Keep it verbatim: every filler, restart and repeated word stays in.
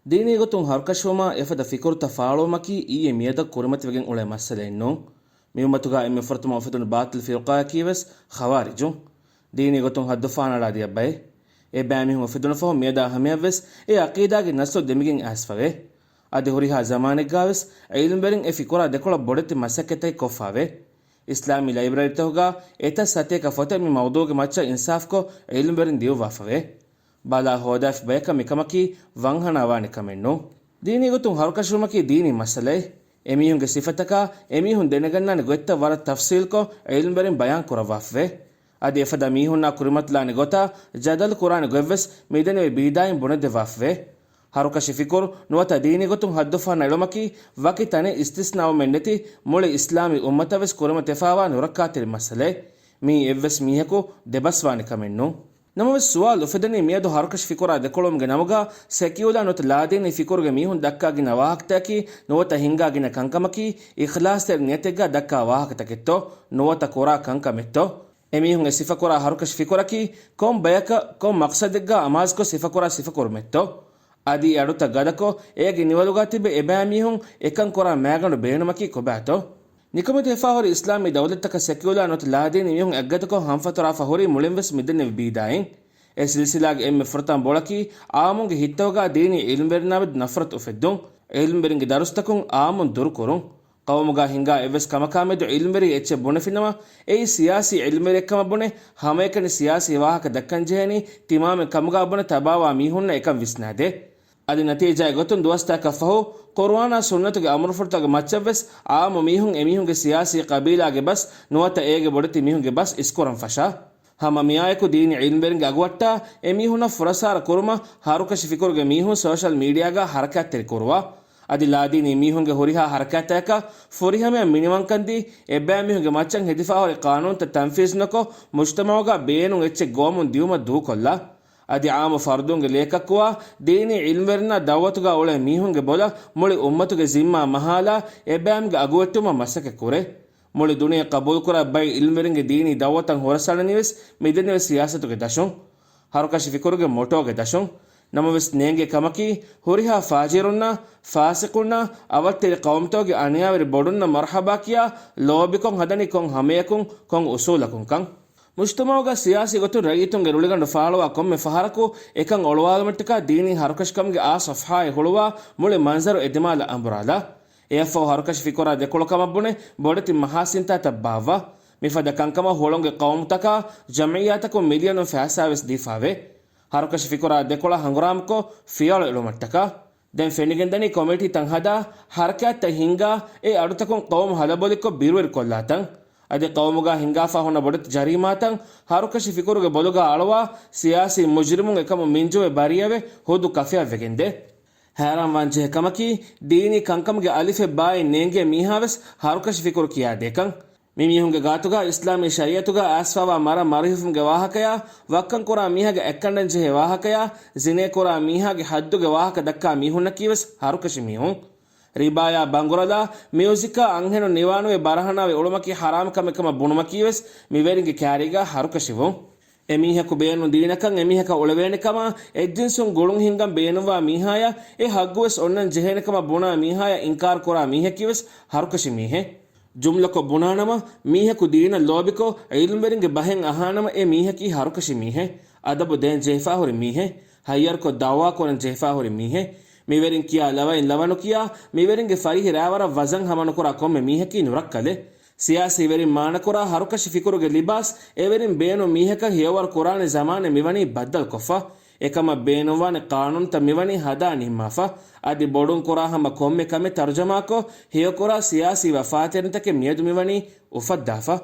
ދީނީ ގޮތުން ހަރުކަށިވުމާ އެފަދަ ފިކުރުތައް ފާޅުވުމަކީ އިއްޔެ މިއަދަށް ކުރިމަތިވެގެން އުޅޭ މައްސަލައެއް ނޫން. މި އުއްމަތުގާ އެންމެ ފުރަތަމަ އުފެދުނު ބާޠިލް ފިރުޤާއަކީ ވެސް ޚަވާރިޖުން. ދީނީ ގޮތުން ހައްދުފަހަނަޅާ ދިޔަ ބައެއް. އެ ބައިމީހުން އުފެދުނު ފަހު މިއަދާ ހަމަޔަށްވެސް އެ ޢަޤީދާގެ ނަސްލު ދެމިގެން އައިސްފަވޭ. އަދި ހުރިހާ ޒަމާނެއްގާވެސް ޢިލްމުވެރިން އެ ފިކުރާ ދެކޮޅަށް ބޮޑެތި މަސައްކަތްތަކެއް ކޮށްފަވޭ. އިސްލާމީ ލައިބްރަރީތަކުގާ އެތައް ސަތޭކަ ފޮތެއް މި މައުޟޫޢުގެ މައްޗަށް އިންސާފްކޮށް ޢިލްމުވެރިން ދިއުއްވާފަވޭ. ބަލާ ހޯދާފި ބަޔަކަށް މިކަމަކީ ވަންހަނާވާނެ ކަމެއް ނޫން. ދީނީ ގޮތުން ހަރުކަށިވުމަކީ ދީނީ މައްސަލައެއް. އެމީހުންގެ ސިފަތަކާ އެމީހުން ދެނެގަންނާނެ ގޮތްތައް ވަރަށް ތަފްޞީލްކޮށް ޢިލްމުވެރިން ބަޔާން ކުރައްވާފަވޭ. އަދި އެފަދަ މީހުންނާ ކުރިމަތިލާނެ ގޮތާ ޖަދަލު ކުރާނެ ގޮތްވެސް މިދެންނެވި ބީދާއިން ބުނެދެއްވާފަވޭ. ހަރުކަށި ފިކުރު ނުވަތަ ދީނީ ގޮތުން ހައްދުފަހަނަ އެޅުމަކީ ވަކި ތަނެއް އިސްތިސްނާވުމެއް ނެތި މުޅި އިސްލާމީ އުއްމަތަށް ވެސް ކުރިމަތިވެފާވާ ނުރައްކާތެރި މައްސަލައެއް. މީ އެއްވެސް މީހަކު ދެބަސްވާނެ ކަމެއް ނޫން. ނަމަވެސް ސުވާލު އުފެދެނީ މިއަދު ހަރުކަށި ފިކުރާ ދެކޮޅުވުމުގެ ނަމުގާ ސެކިއުލާ ނުވަތަ ލާދީނީ ފިކުރުގެ މީހުން ދައްކާ ގިނަ ވާހަކަތަކަކީ ނުވަތަ ހިންގާ ގިނަ ކަންކަމަކީ އިޚްލާޞްތެރި ނިޔަތެއްގާ ދައްކާ ވާހަކަތަކެއްތޯ ނުވަތަ ކުރާ ކަންކަމެއްތޯ؟ އެމީހުން އެ ސިފަކުރާ ހަރުކަށި ފިކުރަކީ ކޮން ބަޔަކަށް ކޮން މަޤްޞަދެއްގާ އަމާޒުކޮށް ސިފަކުރާ ސިފަކުރުމެއްތޯ؟ އަދި އެ އަޑުތައް ގަދަކޮށް، އޭގެ ނިވަލުގާ ތިބެ އެބައިމީހުން އެކަން ކުރާ މައިގަނޑު ބޭނުމަކީ ކޮބާތޯ؟ ނިކަމެތި ހިފާހުރި އިސްލާމީ ދައުލަތްތަކަށް ސެކިއުލާ ނުވަތަ ލާދީނީ މީހުން އެއްގަދަކޮށް ހަމަފަތުރާފަ ހުރީ މުޅިންވެސް މިދެންނެވި ބީދާއިން. އެ ސިލްސިލާގެ އެންމެ ފުރަތަމަ ބޮޅަކީ އާއްމުންގެ ހިތްތަކުގާ ދީނީ ޢިލްމުވެރިންނާމެދު ނަފްރަތު އުފެއްދުން، ޢިލްމުވެރިންގެ ދަރުސްތަކުން އާއްމުން ދުރުކުރުން. ޤައުމުގާ ހިނގާ އެއްވެސް ކަމަކާމެދު ޢިލްމުވެރި އެއްޗެއް ބުނެފިނަމަ، އެއީ ސިޔާސީ ޢިލްމުވެރިއެއްކަމަށް ބުނެ، ހަމައެކަނި ސިޔާސީ ވާހަކަ ދައްކަންޖެހޭނީ ތިމާމެން ކަމުގާ ބުނެ ތަބާވާ މީހުންނަށް އެކަން ވިސްނާދޭ. އަދި ނަތީޖާއެއް ގޮތުން ދުވަސްތަކަކަށް ފަހު، ޤުރުއާނާ ސުންނަތުގެ އަމުރުފުޅުތަކުގެ މައްޗަށްވެސް އާއްމު މީހުން އެމީހުންގެ ސިޔާސީ ޤަބީލާގެ ބަސް ނުވަތަ އޭގެ ބޮޑެތި މީހުންގެ ބަސް އިސްކުރަން ފަށާ. ހަމަ މިއާއެކު ދީނީ ޢިލްމުވެރިންގެ އަގުއައްޓާ، އެމީހުންނަށް ފުރަސްއަރާ ކުރުމަށް ހަރުކަށި ފިކުރުގެ މީހުން ސޯޝަލް މީޑިއާގާ ހަރަކާތްތެރި ކުރުވާ. އަދި ލާދީނީ މީހުންގެ ހުރިހާ ހަރަކާތްތަކަކަށް ފުރިހަމަޔަށް މިނިވަންކަންދީ، އެބައިމީހުންގެ މައްޗަށް ހެދިފާހުރި ޤާނޫނުތައް ތަންފީޒުނުކޮށް، މުޖްތަމަޢުގާ ބޭނުން އެއްޗެއް ގޮވަމުން ދިއުމަށް ދޫކޮށްލާ. އަދި ޢާއްމު ފަރުދުންގެ ލެޔަކަށް ކުވާ، ދީނީ ޢިލްމުވެރިންނާ ދަޢުވަތުގާ އުޅޭ މީހުންގެ ބޮލަށް މުޅި އުއްމަތުގެ ޒިންމާ މަހާލާ އެބައިމީހުންގެ އަގުވެއްޓުމަށް މަސައްކަތް ކުރޭ. މުޅި ދުނިޔެ ޤަބޫލުކުރާ ބައެއް ޢިލްމުވެރިންގެ ދީނީ ދަޢުވަތަށް ހުރަސްއަޅަނީވެސް މިދެންނެވި ސިޔާސަތުގެ ދަށުން. ހަރުކަށި ފިކުރުގެ މޮޓޯގެ ދަށުން. ނަމަވެސް ނޭނގޭ ކަމަކީ، ހުރިހާ ފާޖިރުންނާ، ފާސިޤުންނާ، އަވަށްޓެރި ޤައުމުތަކުގެ އަނިޔާވެރި ބޮޑުންނަށް މަރްޙަބާ ކިޔާ، ލޯބިކޮށް ހަދަނީ ކޮން ހަމަޔަކުން، ކޮން އުސޫލަކުންކަން. މުޖްތަމަޢުގަ ސިޔާސީ ގޮތުން ރައްޔިތުންގެ ރުޅިގަނޑު ފާޅުވާ ކޮންމެ ފަހަރަކު އެކަން އޮޅުވާލުމަށްޓަކާ ދީނީ ހަރުކަށިކަމުގެ އާ ޞަފްޙާއެއް ހުޅުވާ މުޅި މަންޒަރު އެ ދިމާލަށް އަނބުރާލާ. އެއަށްފަހު ހަރުކަށި ފިކުރާ ދެކޮޅު ކަމަށް ބުނެ ބޮޑެތި މަހާސިންތާތައް ބާއްވާ. މިފަދަ ކަންކަމަށް ހުޅަނގުގެ ޤައުމުތަކާ ޖަމްޢިއްޔާތަކުން މިލިޔަނުން ފައިސާވެސް ދީފާވޭ. ހަރުކަށި ފިކުރާ ދެކޮޅަށް ހަނގުރާމަކޮށް ފިޔަވަޅު އެޅުމަށްޓަކާ. ދެން ފެނިގެންދަނީ ކޮމިޓީތައް ހަދާ، ހަރަކާތްތައް ހިންގާ، އެ އަޑުތަކުން ޤައުމު ހަލަބޮލިކޮށް ބިރުވެރިކޮށްލާތަން. އަދި ޤައުމުގާ ހިނގާފާ ހުންނަ ބޮޑެތި ޖަރީމާތައް ހަރުކަށި ފިކުރުގެ ބޮލުގާ އަޅުވާ ސިޔާސީ މުޖްރިމުން އެކަމުން މިންޖުމެއް ބަރީއަވެ ހުދު ކަފެއަށްވެގެންދޭ. ހައިރާންވާންޖެހޭ ކަމަކީ، ދީނީ ކަންކަމުގެ އަލިފެއް ބާއެއް ނޭނގޭ މީހާވެސް ހަރުކަށި ފިކުރު ކިޔާދޭކަން. މިމީހުންގެ ގާތުގާ އިސްލާމީ ޝަރީޢަތުގާ އައިސްފާވާ މަރަށް މަރުހިފުމުގެ ވާހަކަޔާ، ވައްކަން ކުރާ މީހާގެ އަތްކަނޑަން ޖެހޭ ވާހަކަޔާ، ޒިނޭ ކުރާ މީހާގެ ހައްދުގެ ވާހަކަ ދައްކާ މީހުންނަކީވެސް ހަރުކަށި މީހުން. ރިބާޔާ ބަނގުރަލާ، މިއުޒިކާ އަންހެނުން ނިވާނުވެ ބަރަހަނާވެ އުޅުމަކީ ޙަރާމް ކަމެއް ކަމަށް ބުނުމަކީވެސް މިވެރިންގެ ކާރީގާ ހަރުކަށިވުން. އެމީހަކު ބޭނުން ދީނަކަށް އެމީހަކަށް އުޅެވޭނެ ކަމާ، އެއްޖިންސުން ގުޅުން ހިންގަން ބޭނުންވާ މީހާޔަށް އެ ހައްގުވެސް އޮންނަން ޖެހޭނެ ކަމަށް ބުނާ މީހާޔަށް އިންކާރު ކުރާ މީހަކީވެސް ހަރުކަށި މީހެއް. ޖުމްލަކޮށް ބުނާނަމަ، މީހަކު ދީނަށް ލޯބިކޮށް، ޢިލްމުވެރިންގެ ބަހެއް އަހާނަމަ އެ މީހަކީ ހަރުކަށި މީހެއް، އަދަބު ދޭން ޖެހިފާހުރި މީހެއް، ހައްޔަރުކޮށް ދަޢުވާ ކުރަން ޖެހިފާހުރި މީހެއް. މިވެރިން ކިޔާ ލަވައިން ލަވަނުކިޔާ، މިވެރިންގެ ފަރިހި ރާވަރަށް ވަޒަން ހަމަނުކުރާ ކޮންމެ މީހަކީ ނުރައްކަލެއް. ސިޔާސީ ވެރިން މާނަކުރާ ހަރުކަށި ފިކުރުގެ ލިބާސް، އެވެރިން ބޭނުން މީހަކަށް ހެޔޮވަރު ކުރާނެ ޒަމާނެއް މިވަނީ ބައްދަލުކޮށްފަ. އެކަމަށް ބޭނުންވާނެ ޤާނޫނުތައް މިވަނީ ހަދާ ނިންމާފަ. އަދި ބޮޑުން ކުރާ ހަމަ ކޮންމެ ކަމެއް ތަރުޖަމާކޮށް، ހެޔޮކުރާ ސިޔާސީ ވަފާތެރިންތަކެއް މިއަދު މިވަނީ އުފައްދާފަ.